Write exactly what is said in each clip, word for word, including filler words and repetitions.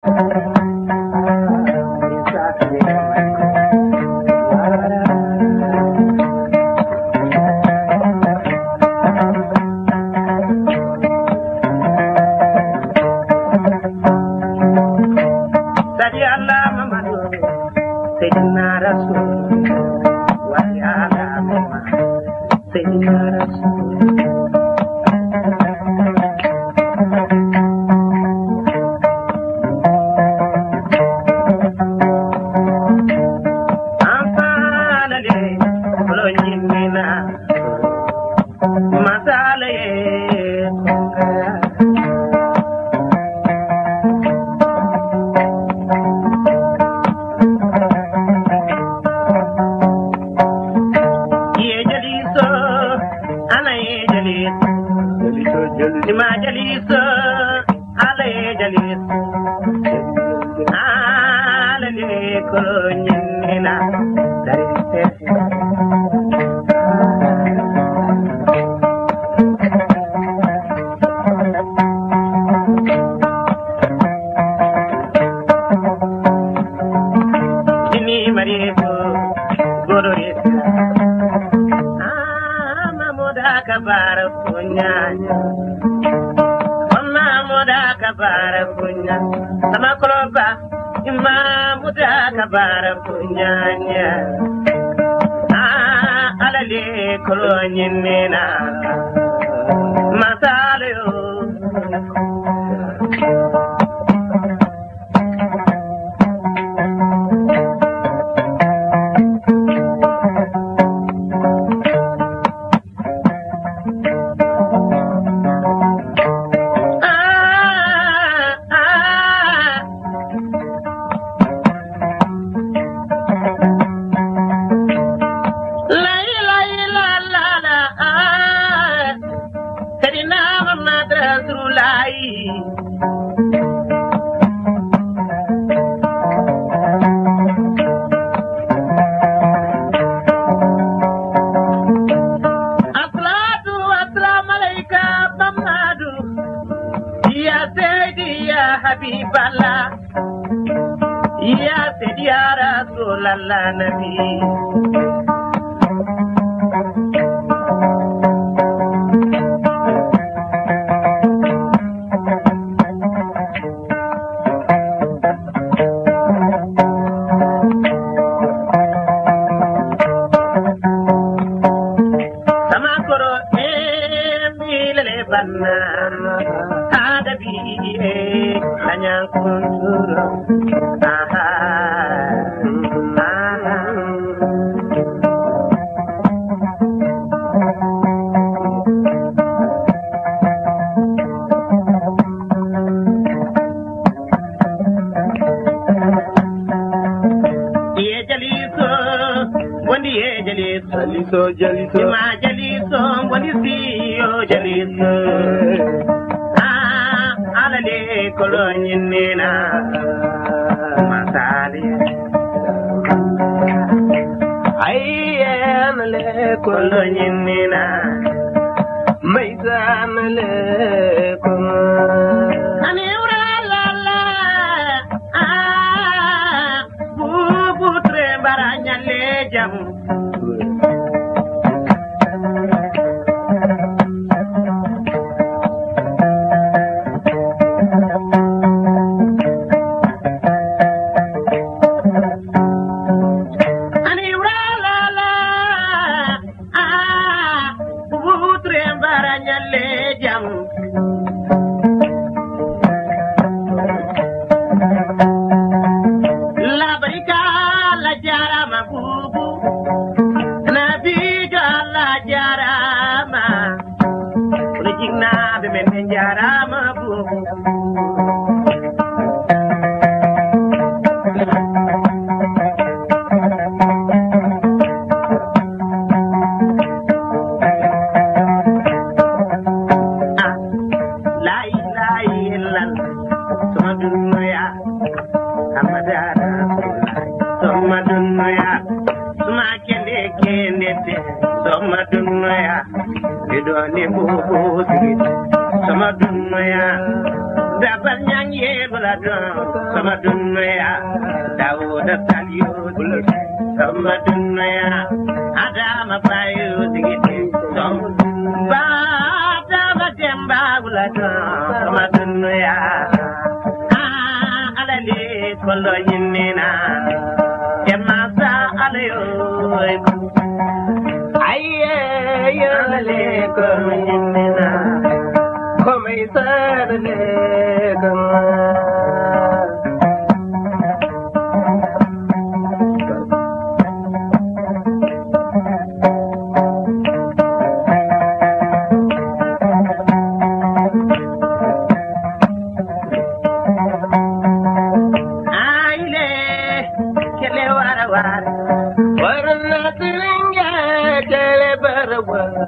Sadi Allah Mamadu, Seydina Rasul, wali Allah Mamadu, Seydina Rasul. An falale, kolo ɲinina. Masala ye. Ye jali so, ana ye jali. Jali so, jali. Ima jali so. Ala ye jali, ala ni ko ɲinina dari. Dini mari ko gorori. Ah, mamoda kabara kunyanya. Mama moda kabara kunya. Sama koloba. Ima moda kabara kunyanya. Ah, alale kolo ɲinina. Masala yo. Seydina Muhammad Rasulullahi. Assalatu wassalamu alayka Muhammadu, ya Seydi, ya Habiballah. Ya Seydi, ya Rasulallah, Nabi. Sama koro e milele banna. Ada bi e anyan kunturo. Aha. Aha. Ye jali so, wondi ye jali so. Jali so, jali so. Ima jali so, wondi si yo jali so. Ah, alale kolo ɲinina. Masali. Ay, alale kolo ɲinina. Maysan alale kolo. Ani ura la la. Ah. Bubu tre mbara ɲalle jam. Ani wura la la. Ah, butre mbara ɲalle jam. La barika la jarama bubu. Nabijo la jarama. Kono jinnaɓe men ɓe jarama bubu. Ah, la ilaha illallah. Suma dunnoya. Amada Rasulullah. Suma dunnoya. Suma kende kende te. Suma dunnoya. Idoni bubu sigi. Sama dunya, dapat nyanyi belatung. Sama dunya, Dawuda Salyu. Sama dunya, ada mapayu tinggi. Sama bata batemba belatung. Sama dunya, ah, alali kolo nyinina. Jemasa alayo. Aye, yo, le, ko, nyinina. Ko, me, sa, le, ko. Aile, kele wara wara. Wara na tiringa, kele bara wara.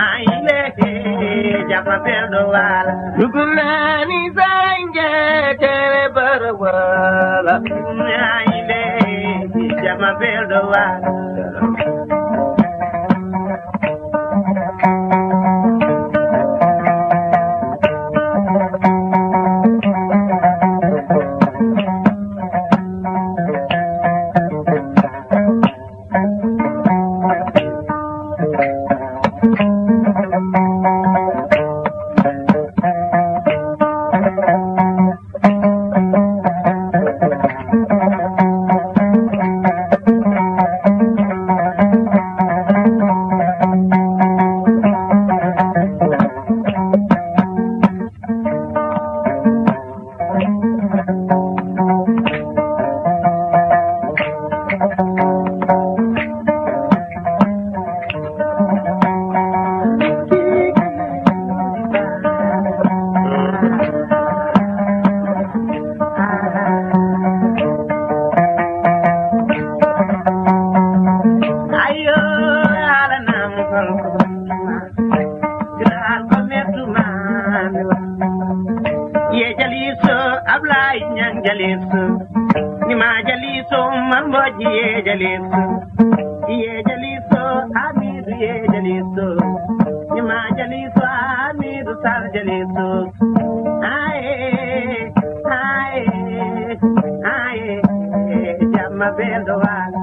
Aile, jama perdo wala. Lukunani saranga, kele bara wala. Aile, jama perdo wala. Ayo, ala nam ko. Grand ko mettuma. Ye jaliso, Ablaye Niang jaliso. Ni ma jaliso, Umar Mbodj ye jaliso. Ye jaliso, Hamidou ye jaliso. Ni ma jaliso, Hamidou Sall jaliso. Aye, aye, aye, jamma bendo wala.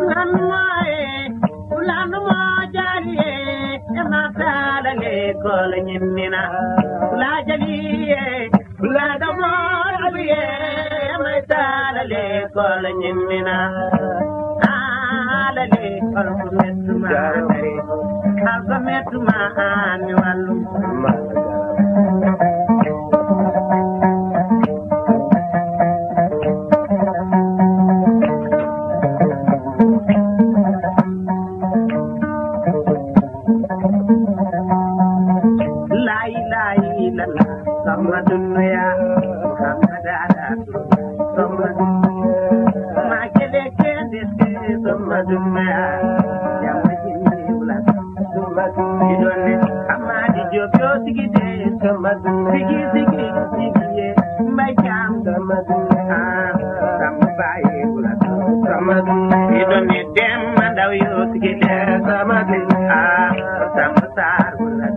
Lanmo e, lanmo jali e, e masala le kol nyimina. La jali e, la damo e, e masala le kol nyimina. Ala le kol metuma. Alba metuma ani walu. La ilaha illallah, Muhammadun ya, Muhammad ala, Muhammadun ya. Ma kele kende, Muhammadun ya. Ya majini ula. Idone, Amadi Diop, yo sigi de. Sigi, sigi, sigi, ye. Mbaye Thiam. Ah, Samba Baye, Bula. Idone, Demba Ndaw, yo sigi de. Ah, Samba Sarr, Bula.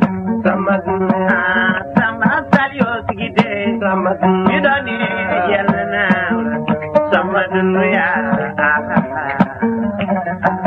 Ah, Samba Sall, yo sigi de. Idone, Yelna. Samba Dunuya. Ah, ah, ah.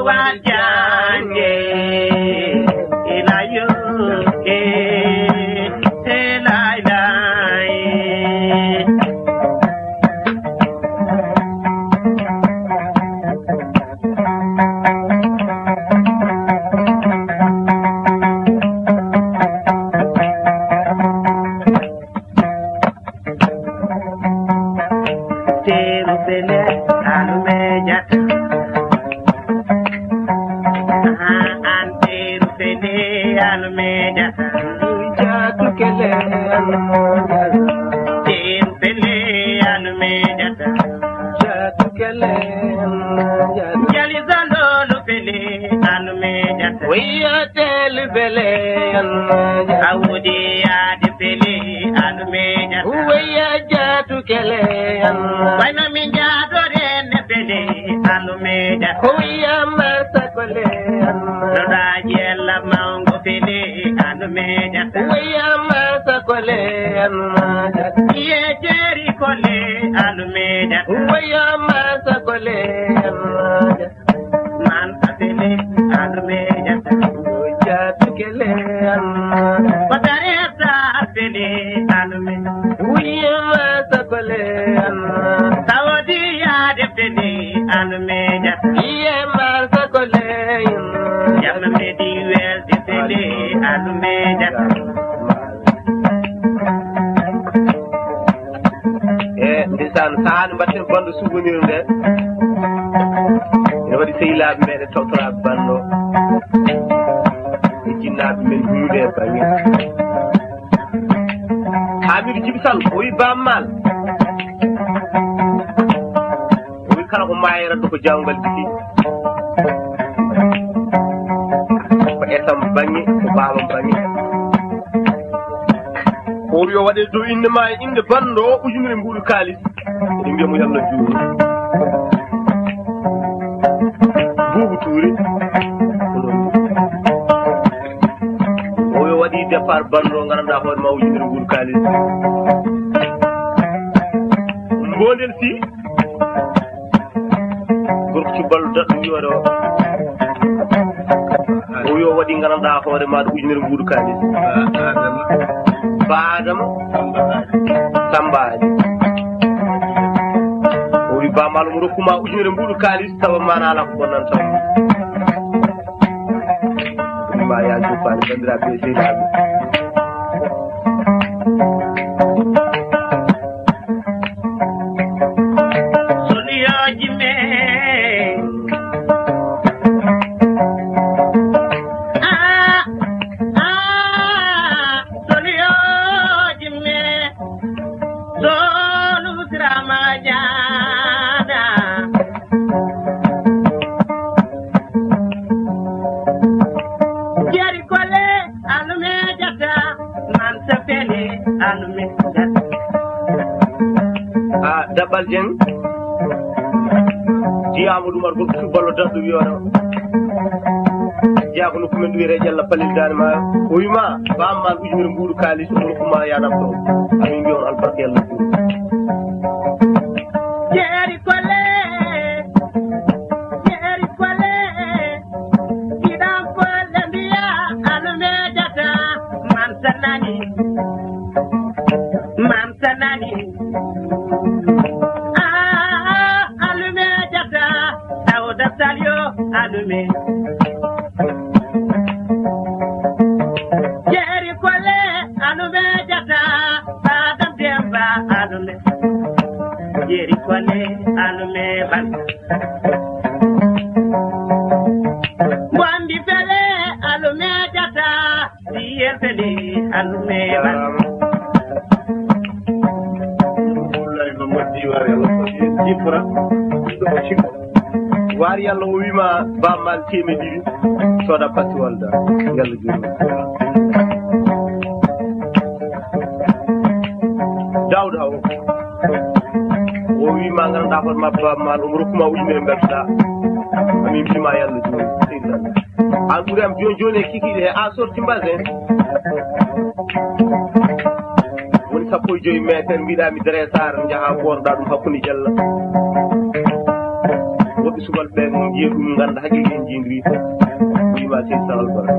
Pajange, elayo, eh, elailai. Teru pele, alume jata. Ah, an teru pele, alume jata. Jatu kele, alume jata. Teru pele, alume jata. Jatu kele, alume jata. Jali zalolo pele, alume jata. Wiya telu pele, alume jata. Awudi adi pele, alume jata. Wiya jatu kele, alume. Wayno min jatore ne pele, alume jata. Wiya masa kole, alume. Noda jella mango pele, alume jata. Wiya masa kole, alume jata. Ye jeri kole, alume jata. Wiya masa kole, alume jata. Man atene alume jata. Jatu kele, alume. Batare ta atene alume. Wiye masa kole, alume. Saudi ya de tene alume jata. Iye masa kole, alume. Yamma medi wel de tene alume jata. E ndeysaan, sahaa nde mbaɗten banndo souvenir nde, ene waɗi sehilaaɓe meɗen tawtoraaɓe banndo e jinnaaɓe men hunude e baŋŋe. Hamidu Jibi Sall o wi Baaba Maal. O wi kala ko maayi raddo ko jaawngal biki. Ko esam baŋŋe, ko baabam baŋŋe. O wi o waɗe dow innde ma e innde banndo o ujunere mbuuɗu kaalis. Eɗen mbiya mo yalla juuri. Buubu tuuri. O wi o waɗi départ banndo nganndanɗaa hoore ma ujunere mbuuɗu kaalis. Mbondel si. Gorko cuballo daɗɗo wiyoore o. O wi o waɗi nganndanɗaa hoore maaɗa ujunere mbuuɗu kaalis. Ba Adama. Samba Ali. O wi Baaba Maal omo rokku ma ujunere mbuuɗu kaalis tawa maana alaa ko bonnanta. Ma yaa joppaani banndiraaɓe e sehilaaɓe. Soliyooji men. Ah, ah, soliyooji men. Solu sirama jaada. Jeri kole. Alume jata, man safele, alume jata. A Daɓɓal Jeŋ, Jiya Amadou Umar, gorko cuballo daɗɗo wiyoore o. Jeyaa ko nokku men ɗo wiyetee Ƴalla Palel Daande Maayo. O wii ma, Baaba Maal ujunere mbuuɗu kaalis, o rokku ma yanam ɗo. Amin mbiya on albarka yalla ɗum. Jeeri kole, jeeri kole. Iɗan folle mbiya alume jata, man sanani, man sanani. Ah, alume jata, Dawda Salyo alume. Jeri kole alume jata, Badam Demba alume. Jeri kole alume ban. Bambi fele alume jata, biye fele alume ban. Wallahi no moddi wari Allah ko jifra. Waar Yàlla o wiima Baaba Maal teemedde ɗiɗi sooda patti walda. Yàlla juurno. Daawda o. O wiima nganndanɗaa hoore ma Baaba Maal omo rokku ma ujunere mbeltoɗaa. Amin mbiima Yàlla juurno. Seydi Sall. An ɓuri am jooni jooni e kikiiɗe he a sorti mbasin. Woni sappo e joyi meeter mbiɗa mi dressar njaha ɓorɗa ɗum hakkunde jalla. Woto Subalɓe ɓe, mo njiya ɗum, ngannda haqiiqe en njiidiri fof. Wiima sey sawal gora.